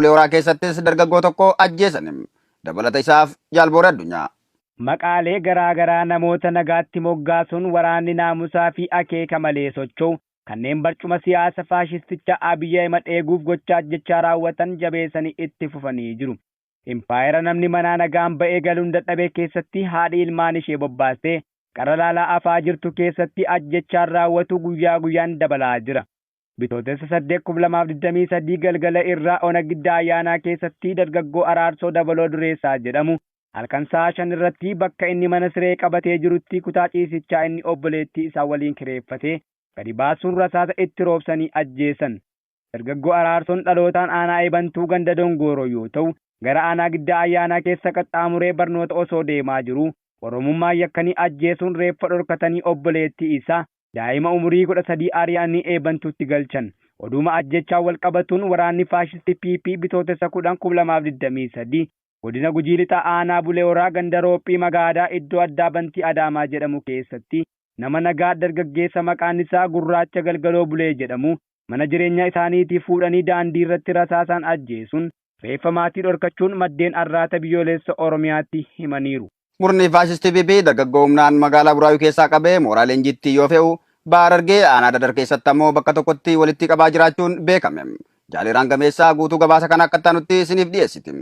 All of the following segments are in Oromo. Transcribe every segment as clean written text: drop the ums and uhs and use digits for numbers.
Bulee Horaa keessattis dargaggoo tokko ajjeesan. Dabalata isaaf Jaal Booree Addunyaa. Maqaalee garaa garaa namoota nagaatti moggaasuun waraanni naamusaa fi akeeka malee socho'u kanneen barcuma siyaasa faashisticha Abiy Ahimed eeguuf gocha ajjechaa raawwatan jabeessanii itti fufanii jiru. Impaayera namni manaa nagaan ba'ee galuun dadhabe keessatti haadhi ilmaan ishee bobbaastee qara laalaa afaa jirtu keessatti ajjechaan raawwatu guyyaa guyyaan dabalaa jira. Bitootessa 8, 2023 galgala irraa ona Giddaa Ayyaanaa keessatti dargaggoo Araarsoo Dabaloo Dureessaa jedhamu halkan sa'a 5 irratti bakka inni mana siree qabatee jirutti kutaa ciisichaa inni obboleettii isaa waliin kireeffate gadi baasuun rasaasa itti roobsanii ajjeesan. Dargaggoo Araarsoon dhalootaan aanaa Eebantuu ganda Dongooroo yoo ta'u, gara aanaa Giddaa Ayyaanaa keessa qaxxaamuree barnoota osoo deemaa jiruu Oromummaan yakkanii ajjeesuun reeffa dhorkatanii obboleettii isaa daa'ima umurii 13 ari'anii Eebantuutti galchan. Oduuma ajjeechaan wal qabatuun waraanni faashistii PP Bitootessa 10, 2023 godina Gujii Lixaa aanaa Bulee Horaa ganda Roophii Magaadaa iddoo addaa Bantii Adaamaa jedhamu keessatti nama nagaa dargaggeessa maqaan isaa Gurraacha Galgaloo Bulee jedhamu mana jireenyaa isaaniitii fuudhanii daandii irratti rasaasaan ajjeesuun reeffa maatii dhorkachuun maddeen Arraata Biyyoolessa Oromiyaatti himaniiru. Murni faashistii PP dargaggoo humnaan magaalaa Buraayuu keessaa qabee mooraa leenjiitti yoo fe'u, Baha Harargee aanaa Dadar keessatti ammoo bakka tokkotti walitti qabaa jiraachuun beekame. Jaaleeraan Gameessaa guutuu gabaasa kana akka itti aanutti isiniif dhiyeessiti.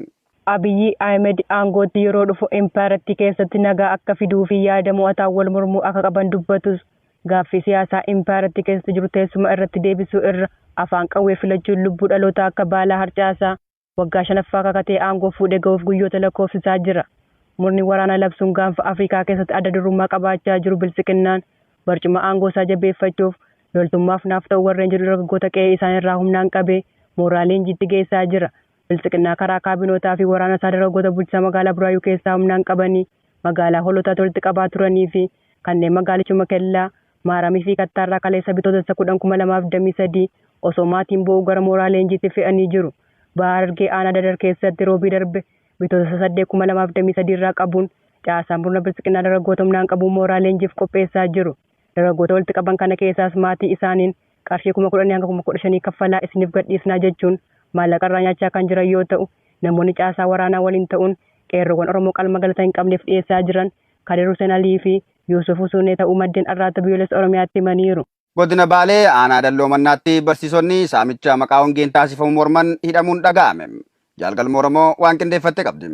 Abiyyi Ahimed aangootti yeroo dhufu impaayerattii keessatti nagaa akka fiduu fi yaada mo'ataan wal mormuu akka qaban dubbatus, gaaffii siyaasaa impaayerattii keessatti jiru teessuma irratti deebisuu irra afaan qawwee filachuun lubbuu dhalootaa akka baalaa harcaasaa waggaa shanaffaa kakatee aangoo fuudhee ga'uuf guyyoota lakkoofsisaa jira. Murni waraana labsuun gaanfa Afrikaa keessatti adda durummaa qabaachaa jiru Biltsiqinnaan barcuma aangoo isaa jabeeffachuuf loltummaaf naaf ta'u warreen jedhu dargaggoota qe'ee isaaniirraa humnaan qabee mooraa leenjiitti geessaa jira. Biltsiqinnaa karaa kaabinootaa fi waraana isaa dargaggoota bulchiinsa magaalaa Buraayyuu keessaa humnaan qabanii magaalaa Hoolotaatti walitti qabaa turanii fi kanneen magaalichuma Kellaa, Maaramii fi Kattaarraa kaleessa Bitootessa 10, 2023 osoo maatiin boo'uu gara mooraa leenjiitti fe'anii jiru. Baha Harargee aanaa Dadar keessatti Roobii darbe Bitootessa 8, 2023 irraa qabuun caasaan murna Biltsiqinnaa dargaggoota humnaan qabuun mooraa leenjiif qopheessaa jiru. Dargaggoota walitti qaban kana keessaas maatii isaaniin qarshii 10,000 hanga 15,000 kaffalaa isiniif gadhiisnaa jechuun maallaqa irraa nyaachaa kan jiran yoo ta'u, namoonni caasaa waraanaa waliin ta'uun qeerroowwan Oromoo qalma galata hin qabneef dhiyeessaa jiran Kadir Huseen Alii fi Yuusuf Husuunee ta'uu maddeen Arraata Biyyoolessa Oromiyaatti himaniiru. Godina Baalee aanaa Dalloo Mannaatti barsiisonni saamicha maqaa hongeen taasifamu morman hidhamuun dhaga'ame. Jaal Galmoo Oromoo waan qindeeffatte qabdi.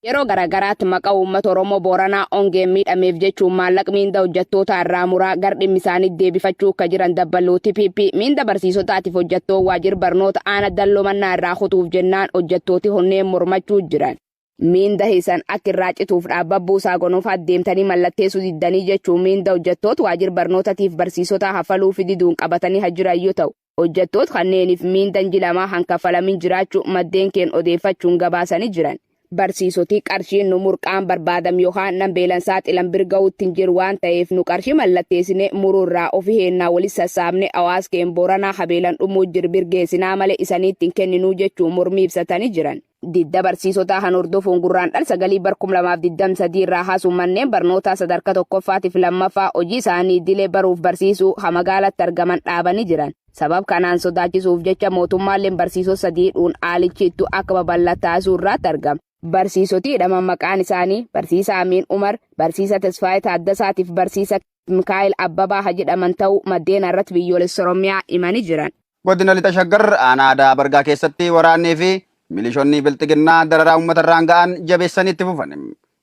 Yeroo garagaraatti maqaa uummata Oromoo Booranaa ongeen miidhameef jechuun maallaq miinda hojjattootaa irraa muraa gar dhimmi isaaniitti deebifachuu akka jiran dabballooti PP miinda barsiisotaatiif hojjattoon waajjir barnoota aana Dalloo Mannaa irraa kutuuf jennaan hojjattooti honneen mormachuu jiran. Miinda hisan akka irraa cituuf dhaabba buusaa gonofaa deemtanii mallatteessuu diddanii jechuun miinda hojjattoot waajjir barnootatiif barsiisotaa hafaluufi diduun qabatanii ha jiran yoo ta'u hojjattoot kanneeniif miindan ji lamaa han kaffalamin jiraachuu maddeen keen odeeffachuun gabaasani jiran. Barsiisoti qarshiin nu murqaan barbaadam yokaan nam beelan saaxilan bir ga'uutti hin jiru waan ta'eef nu qarshii mallatteesine muruu irraa ofi heennaa walit sassaabne hawaas keen Booranaa ha beelan dhumuu jir bir geesinaa male isaniitti hin kenninuu jechuun mormii ibsatani jiran. Didda barsiisotaa han hordofuun Gurraandhal 9 bar 2023 irraa haasuun manneen barnootaa sadarka tokkoffaatiif lammaffaa hojii isaanii idilee baruuf barsiisuu ha magaalatti argaman dhaabani jiran. Sabab kanaan sodaachisuuf jecha mootummaalleen barsiisota sadii hidhuun haalichi ittuu akka babal'at taasisuu irraatti argama. Barsiisoti hidhaman maqaan isaanii, Barsiisa Amiin Umar, Barsiisa Tesfaayee Taaddasaatiif Barsiisa Mikaa'el Abbabaa ha jedhaman ta'uu maddeen Arrat Biyyoolessa Oromiyaa himani jiran. Godina Lixa Shaggar aanaa Ada'aa Bargaa keessatti waraannii fi milishoonni Bilxiginnaa dararaa uummata irraan ga'an jabeessanii itti fufan.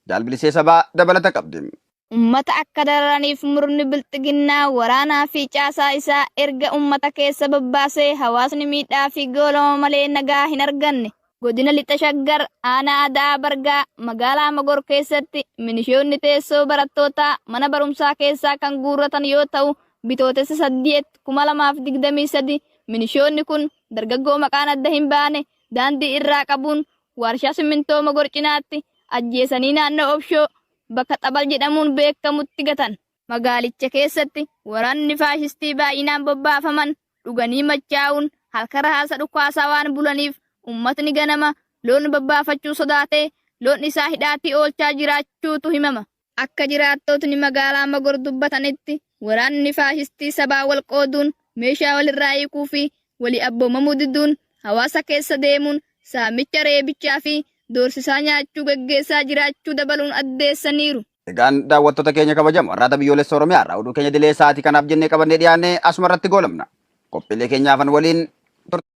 Jaal Bilisee Sabaa dabalata qabdi. Ummata akka dararaniif murni Bilxiginnaa waraanaa fi caasaa isaa erga ummata keessa babbaasee hawaasni miidhaa fi goolama malee nagaa hin arganne. Godina Lixa Shaggar aanaa Ada'aa Bargaa magaalaa Mogor keessatti milishoonni teessoo barattootaa mana barumsaa keessaa kan guurratan yoo ta'u Bitootessa 8, 2023 milishoonni kun dargaggoo maqaan adda hin baane daandii irraa qabuun waarshaa simmintoo Mogor cinaatti ajjeesanii naannoo Obshoo bakka Xabal jedhamuun beekamutti gatan. Magaalicha keessatti waraanni faashistii baay'inaan bobbaafaman dhuganii machaa'uun halkan rasaasa dhukaasaa waan bulaniif uummatni ganama loon babbaafachuu sodaatee loon isaa hidhaatii oolchaa jiraachuutu himama. Akka jiraattotni magaalaa Mogor dubbatanitti waraanni faashistii sabaa wal qooduun meeshaa walirraa hiikuu fi walii abboomamuu diduun hawaasa keessa deemuun saamicha reebichaa fi doorsisaa nyaachuu gaggeessaa jiraachuu dabaluun addeessaniiru. Egaan daawwattoota keenya kabajamoo Arraata Biyyoolessa Oromiyaa irraa oduu keenya dilee sa'aatii kanaaf jennee qabannee dhiyaanne asuma irratti goolabna. Qophiilee keenya hafan waliin turtii.